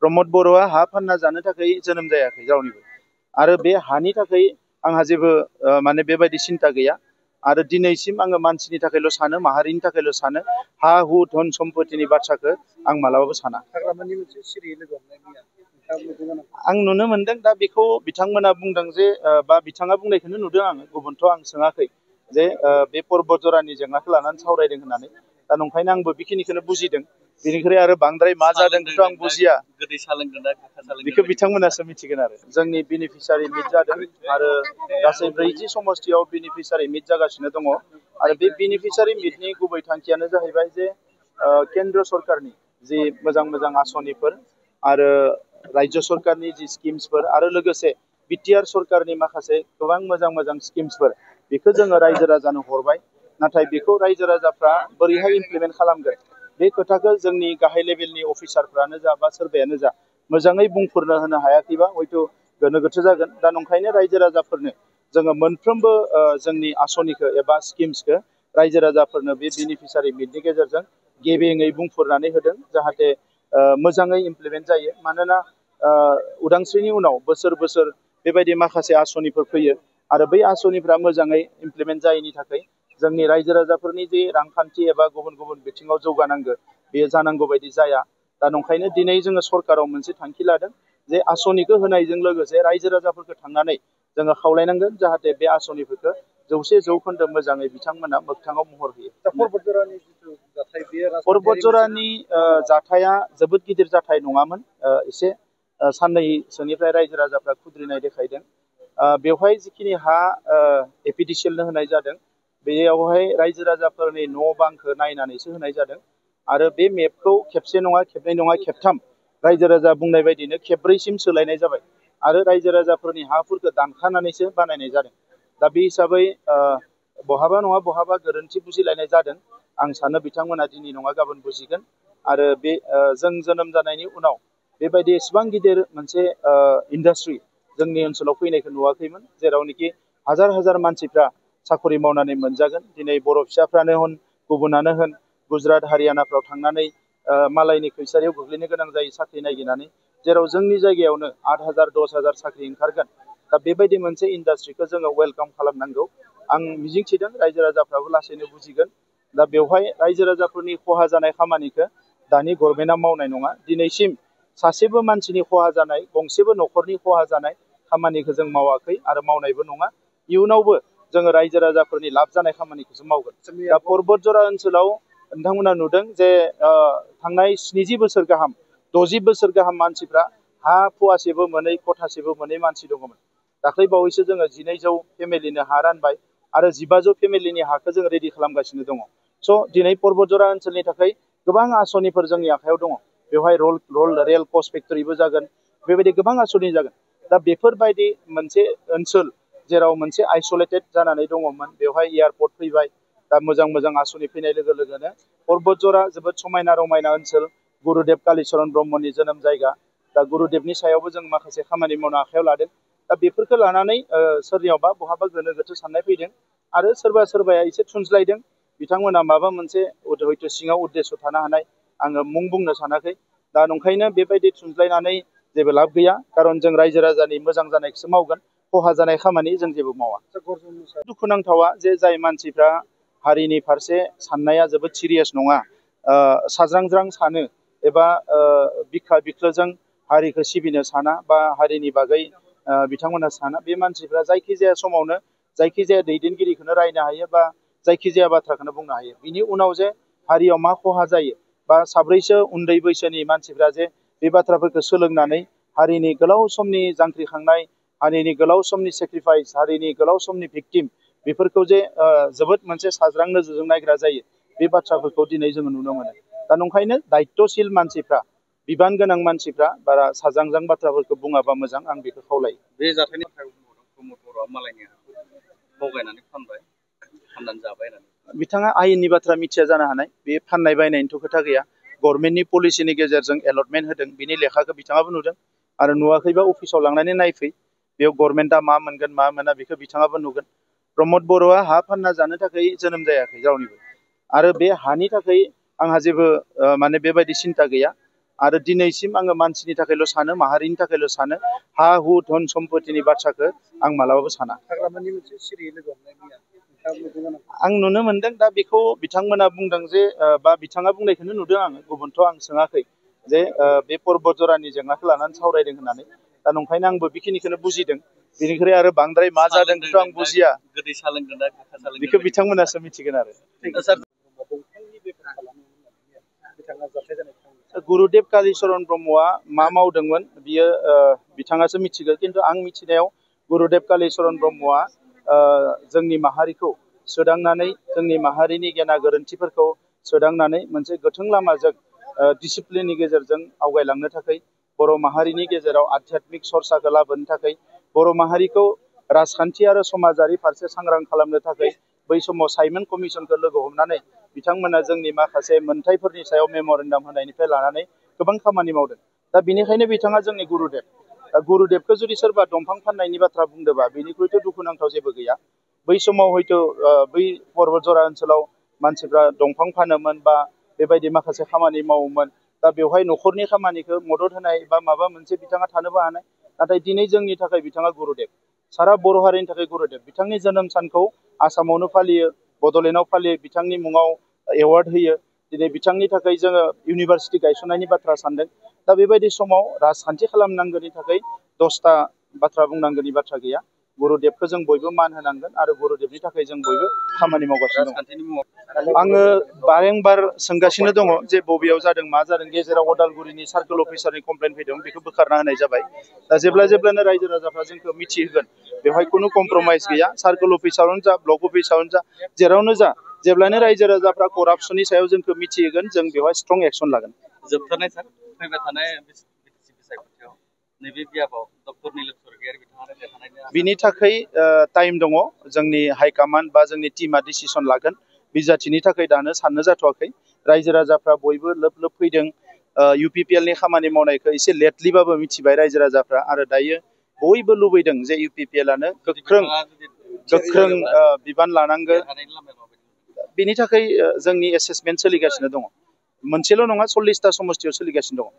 प्रमद बर'आ हा फानना जानो थाखाय जोनोम जायाखै रावनिबो। आरो बे हानि थाखाय आंहा जेबो माने बेबायदि सिन्था गैया। आरो दिनैसिम आङो मानसिनि थाखायल' सानो, माहारिनि थाखायल' सानो, हा हु धन सम्पतिनि बाथ्राखौ आं मालाबाबो साना। आं नुनो मोनदों दा बेखौ बिथांमोना बुंदों जे बा बिथाङा बुंनायखौनो नुदों आङो, गुबुनथ' आं सोङाखै जे बे पर्बत जरानि जेंनाखौ लानानै सावरायदों होननानै। दा नंखायनो आंबो बेखिनिखौनो बुजिदों। बेनिख्रुइ आरो बांद्राय मा जादोंखौथ' आं बुजिया, बेखौ बिथांमोनासो मिथिगोन। आरो जोंनि बेनिफिसारि मिट जादों आरो गासै 40 समस्तियाव बेनिफिसारि मिट जागासिनो दङ। आरो बे बेनिफिसारि मिटनि गुबै थांखियानो जाहैबाय जे केन्द्र सरकारनि जि मोजां मोजां आसनिफोर आरो राज्य सरकारनि जि स्किम्सफोर आरो लोगोसे बिटिआर सरकारनि माखासे गोबां मोजां मोजां स्किम्सफोर, बेखौ जोङो रायजो राजानो हरबाय। नाथाय बेखौ रायजो राजाफ्रा बोरैहाय इमप्लिमेन्ट खालामगोन, बे खोथाखौ जोंनि गाहाय लेभेलनि अफिसारफ्रानो जा बा सोरबायानो जा मोजाङै बुंफोरनो होनो हायाखैबा हयथ' गोनो गोथो जागोन। दा नंखायनो रायजो राजाफोरनो जोङो मोनफ्रोमबो जोंनि आसनिखौ एबा स्किम्सखौ रायजो राजाफोरनो बे बेनिफिसारि मिटनि गेजेरजों गेबेङै बुंफोरनानै होदों, जाहाथे मोजाङै इमप्लिमेन्ट जायो। मानोना उदांस्रिनि उनाव बोसोर बोसोर बेबायदि माखासे आसनिफोर फैयो आरो बै आसनिफ्रा मोजाङै इमप्लिमेन्ट जायैनि थाखाय जोंनि रायजो राजाफोरनि जे रांखान्थि एबा गुबुन गुबुन बिथिङाव जौगानांगौ बेयो जानांगौ बायदि जाया। दा नंखायनो दिनै जोङो सरकाराव मोनसे थांखि लादों जे आसनिखौ होनायजों लोगोसे रायजो राजाफोरखौ थांनानै जोङो खावलायनांगोन जाहाथे बे आसनिफोरखौ 100% मोजाङै बिथांमोना मोगथाङाव महर होयो। पर्बत जरानि जाथाया जोबोद गिदिर जाथाय नङामोन, एसे साननैसोनिफ्राय रायजो राजाफ्रा खुद्रिनाय देखायदों। बेवहाय जिखिनि हा एपिडिसिएलनो होनाय जादों, बेयावहाय रायजो राजाफोरनि न' बांखौ नायनानैसो होनाय जादों। आरो बे मेपखौ खेबसे नङा, खेबनै नङा, खेबथाम रायजो राजा बुंनाय बायदिनो खेब्रैसिम सोलायनाय जाबाय आरो रायजो राजाफोरनि हाफोरखौ दानखानानैसो बानायनाय जादों। दा बे हिसाबै बहाबा नङा बहाबा गोरोन्थि बुजिलायनाय जादों। आं सानो बिथांमोना दिनै नङा गाबोन बुजिगोन। आरो बे जों जोनोम जानायनि उनाव बेबायदि एसेबां गिदिर मोनसे इन्डास्ट्रि जोंनि ओनसोलाव फैनायखौ नुवाखैमोन, जेरावनोखि हाजार हाजार मानसिफ्रा साखरि मावनानै मोनजागोन। दिनै बर' फिसाफ्रानो होन, गुबुनानो होन, गुजरात हारियानाफ्राव थांनानै मालायनि खैसारियाव गोग्लैनो गोनां जायो साख्रि नागिरनानै, जेराव जोंनि जायगायावनो 8,000 10,000 साख्रि ओंखारगोन। दा बेबायदि मोनसे इन्डास्ट्रिखौ जोङो वेलकाम खालामनांगौ। आं मिजिंथिदों रायजो राजाफ्राबो लासैनो बुजिगोन। दा बेवहाय रायजो राजाफोरनि खहा जानाय खामानिखौ दानि गभर्नमेन्टआ मावनाय नङा। दिनैसिम सासेबो मानसिनि खहा जानाय, गंसेबो न'खरनि खहा जानाय खामानिखौ जों मावाखै आरो मावनायबो नङा। इयुनावबो जोङो रायजो राजाफोरनि लाब जानाय खामानिखौसो मावगोन। दा पर्बत जरा ओनसोलाव नोंथांमोना नुदों जे थांनाय 70 बोसोर गाहाम, 60 बोसोर गाहाम मानसिफ्रा हा फुवासेबो मोनै, खथासेबो मोनै मानसि दङमोन। दाख्लै बावैसो जोङो 1200 फेमिलिनो हा रानबाय आरो 1500 फेमिलिनि हाखौ जों रेडि खालामगासिनो दङ। स' दिनै पर्बत जरा ओनसोलनि थाखाय गोबां आसनिफोर जोंनि आखायाव दङ। बेवहाय रेल कच फेक्टरिबो जागोन, बेबायदि गोबां आसनि जागोन। दा बेफोरबायदि मोनसे ओनसोल जेराव मोनसे आइसलेटेड जानानै दङमोन, बेवहाय एयारपर्ट फैबाय। दा मोजां मोजां आसनि फैनाय लोगो लोगोनो पर्बत जरा जोबोद समायना रमायना ओनसोल, गुरुदेब कालिचरन ब्रह्मनि जोनोम जायगा। दा गुरुदेबनि सायावबो जों माखासे खामानि मावनो आखायाव लादों। दा बेफोरखौ लानानै सोरनियावबा बहाबा गोनो गोथो साननाय फैदों आरो सोरबा सोरबाया एसे थुनज्लायदों। बिथांमोना माबा मोनसे हयथ' सिङाव उद्देश्य थानो हानाय, आङो मुं बुंनो सानाखै। दा नंखायनो बेबायदि थुनज्लायनानै जेबो लाब गैया, खारन जों रायजो राजानि मोजां जानायखौसो मावगोन, खहा जानाय खामानि जों जेबो मावा। दुखुनांथावा जे जाय मानसिफ्रा हारिनि फारसे साननाया जोबोद सिरियास नङा, साज्रांज्रां सानो एबा बिखा बिख्लोजों हारिखौ सिबिनो साना बा हारिनि बागै बिथांमोनहा साना, बे मानसिफ्रा जायखिजाया समावनो जायखिजाया दैदेनगिरिखौनो रायनो हायो बा जायखिजाया बाथ्राखौनो बुंनो हायो। बिनि उनाव जे हारियाव मा खहा जायो बा साब्रैसो उन्दै बैसोनि मानसिफ्रा जे बे बाथ्राफोरखौ सोलोंनानै हारिनि गोलाव समनि जांख्रिखांनाय, हारिनि गोलाव समनि सेक्रिफाइस, हारिनि गोलाव समनि भिक्टिम, बेफोरखौ जे जोबोद मोनसे साज्रां नोजोरजों नायग्रा जायो, बे बाथ्राफोरखौ दिनै जोङो नुनो मोनो। दा नंखायनो दायित्वशील मानसिफ्रा, बिबान गोनां मानसिफ्रा बारा साज्रांज्रां बाथ्राफोरखौ बुङाबा मोजां, आं बेखौ खावलायो। बे जाथायनि थाखाय प्रमद बर'आ मालायनि हाखौ थगायनानै फानबाय, फाननानै जाबाय होननानै बिथाङा आयेननि बाथ्रा मिथिया जानो हानाय। बे फाननाय बायनायनिथ' खोथा गैया। गभर्नमेन्टनि पलिसिनि गेजेरजों एलटमेन्ट होदों, बिनि लेखाखौ बिथाङाबो नुदों आरो नुवाखैबा अफिसाव लांनानै नायफै। बेयाव गभर्नमेन्टआ मा मोनगोन मा मोना बेखौ बिथाङाबो नुगोन। प्रमद बर'आ हा फानना जानो थाखाय जोनोम जायाखै रावनिबो। आरो बे हानि थाखाय आंहा जेबो माने बेबायदि सिन्था गैया। आरो दिनैसिम आङो मानसिनि थाखायल' सानो, माहारिनि थाखायल' सानो, हा हु धन सम्पतिनि बाथ्राखौ आं मालाबाबो साना। आं नुनो मोनदों दा बेखौ बिथांमोना बुंदों जे बा बिथाङा बुंनायखौनो नुदों आङो, गुबुनथ' आं सोङाखै जे बे पर्बत जरानि जेंनाखौ लानानै सावरायदों होननानै। दा नंखायनो आंबो बेखिनिखौनो बुजिदों, बेनिख्रुइ आरो बांद्राय मा जादोंखौथ' आं बुजिया, गोदै सा लोंदों ना गोखा सा लोंदों बेखौ बिथांमोनासो मिथिगोन आरो। गुरुदेब कालिचरन ब्रह्मआ मा मावदोंमोन बियो बिथाङासो मिथिगौ, खिन्थु आं मिथिनायाव गुरुदेब कालिचरन ब्रह्मआ जोंनि माहारिखौ सोदांनानै, जोंनि माहारिनि गेना गोरोन्थिफोरखौ सोदांनानै मोनसे गोथों लामाजों डिसिप्लिननि गेजेरजों आवगायलांनो थाखाय, बर' माहारिनि गेजेराव आध्यात्मिक सरसाखौ लाबोनो थाखाय, बर' माहारिखौ राजखान्थि आरो समाजारि फारसे सांग्रां खालामनो थाखाय बै समाव साइमन कमिसनखौ लोगो हमनानै बिथांमोना जोंनि माखासे मोनथायफोरनि सायाव मेम'रेन्डाम होनायनिफ्राय लानानै गोबां खामानि मावदों। दा बेनिखायनो बिथाङा जोंनि गुरुदेब। गुरुदेबखौ जुदि सोरबा दंफां फाननायनि बाथ्रा बुंदोंबा बेनिख्रुइथ' दुखुनांथाव जेबो गैया। बै समाव हयथ' बै पर्बत जरा ओनसोलाव मानसिफ्रा दंफां फानोमोन बा बेबायदि माखासे खामानि मावोमोन। दा बेवहाय न'खरनि खामानिखौ मदद होनाय बा माबा मोनसे बिथाङा थानोबो हानाय। नाथाय दिनै जोंनि थाखाय बिथाङा गुरुदेब, सारा बर' हारिनि थाखाय गुरुदेब। बिथांनि जोनोम सानखौ आसामावनो फालियो, बड'लेण्डआव फालियो, बिथांनि मुङाव एवार्ड होयो। दिनै बिथांनि थाखाय जोङो इउनिभारसिटि गायसननायनि बाथ्रा सानदों। दा बेबायदि समाव राजखान्थि खालामनांगौनि थाखाय 10ता बाथ्रा बुंनांगौनि बाथ्रा गैया। गुरुदेबखौ जों बयबो मान होनांगोन आरो गुरुदेबनि थाखाय जों बयबो खामानि मावगासिनो दं। आङो बारेंबार सोंगासिनो दङ जे बबेयाव जादों, मा जादों। गेजेराव अदालगुरिनि सार्कोल अफिसारनि कमप्लेन फैदों, बेखौ बोखारना होनाय जाबाय। दा जेब्लानो रायजो राजाफ्रा जोंखौ मिथिहोगोन, बेवहाय खुनु कमप्रमाइज गैया। सार्कोल अफिसावनो जा, ब्लक अफिसावनो जा, जेरावनो जा, जेब्लानो रायजो राजाफ्रा करापसननि सायाव जोंखौ मिथिहोगोन, जों बेवहाय स्ट्रं एक्सन लागोन। जोबथारनाय सार, फैबाय थानाय बिसायख'थियाव नैबे बियाबाव डक्टर निलेश स्वर्गीयारि बिथाङा देरहानायनि बिनि थाखाय टाइम दङ। जोंनि हाइकमान्ड बा जोंनि टिमा डिसिसन लागोन। बिजाथिनि थाखाय दानो साननो जाथ'वाखै। रायजो राजाफ्रा बयबो लोब लोब फैदों। UPPLनि खामानि मावनायखौ एसे लेटलिबाबो मिथिबाय रायजो राजाफ्रा, आरो दायो बयबो लुबैदों जे UPPLआनो गोख्रों बिबान लानांगौ। बेनि थाखाय जोंनि एसेसमेन्ट सोलिगासिनो दङ। मोनसेल' नङा, 40ता समस्तियाव सोलिगासिनो दङ।